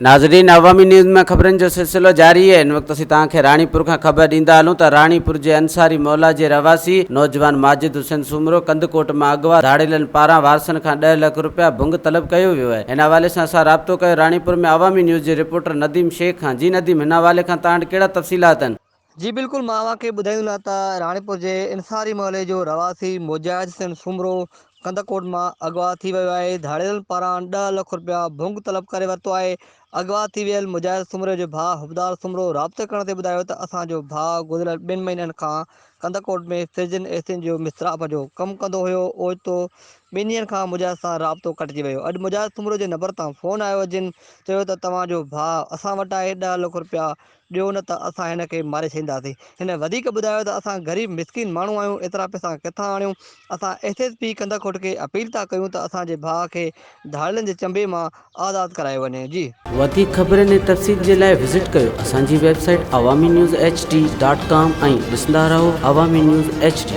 ناظرين عوامي نيوز ۾ خبرن جو سلسلو جاري آهي هن وقت اسين توهان کي راڻيپور کان خبر ڏيندا هلون ته راڻيپور جي انصاري مولا جي رهواسي نوجوان ماجد حسين سومرو ڪنڌڪوٽ مان اغوا ڌاڙيلن پاران وارثن کان ڏهه لک روپيا ڀنگ طلب ڪيو ويو آهي هن حوالي سان اسان رابطو ڪيو راڻيپور ۾ عوامي نيوز جي رپورٽر نديم شيخ کان جي نديم هن حوالي کان توهان وٽ ڪهڙا تفصيلات آهن. جي بلڪل مان اوهان کي ٻڌائيندو هلان ته راڻيپور جي انصاري محلي جو رهواسي مجاهد حسين سومرو ڪنڌڪوٽ مان اغوا ٿي ويو آهي، ڌاڙيلن پاران ڏهه لک رپيا ڀونگ طلب ڪري ورتو آهي، اغوا ٿي ويل مجاهد سومري جو ڀاء حبدار سومرو رابطي ڪرڻ تي ٻڌايو ته اسان جو ڀاء گذريل ٻن مهينن کان ڪنڌڪوٽ ۾ فرجن ايسين جو مستراپ جو ڪم ڪندو هيو، اوچتو ٻن ڏينهن کان مجاهد سان رابطو ڪٽجي ويو، اڄ مجاهد سومرو جي نمبر تان فون آيو جن چيو ته توهان جو ڀاء اسان وٽ آهي ڏهه لک رپيا ڏيو نه ته اسان هن کي ماري ڇڏينداسين. هن وڌيڪ ٻڌايو ته اسان غريب مسڪين ماڻهو آهيون ايترا پئسا ڪٿان آڻيون. اسان ايس ايس پي ڪنڌڪوٽ کي اپيل ٿا ڪيون ته اسان جي ڀاء کي ڌاڙيلن جي چنبي مان آزاد ڪرايو وڃي. جي. وڌيڪ خبرن ۽ تفصيل جي لاء وزٽ ڪيو اسان جي website Awami news H D dot com ۽ ڏسندا رهو عوامي نيوز ايڇ ڊي.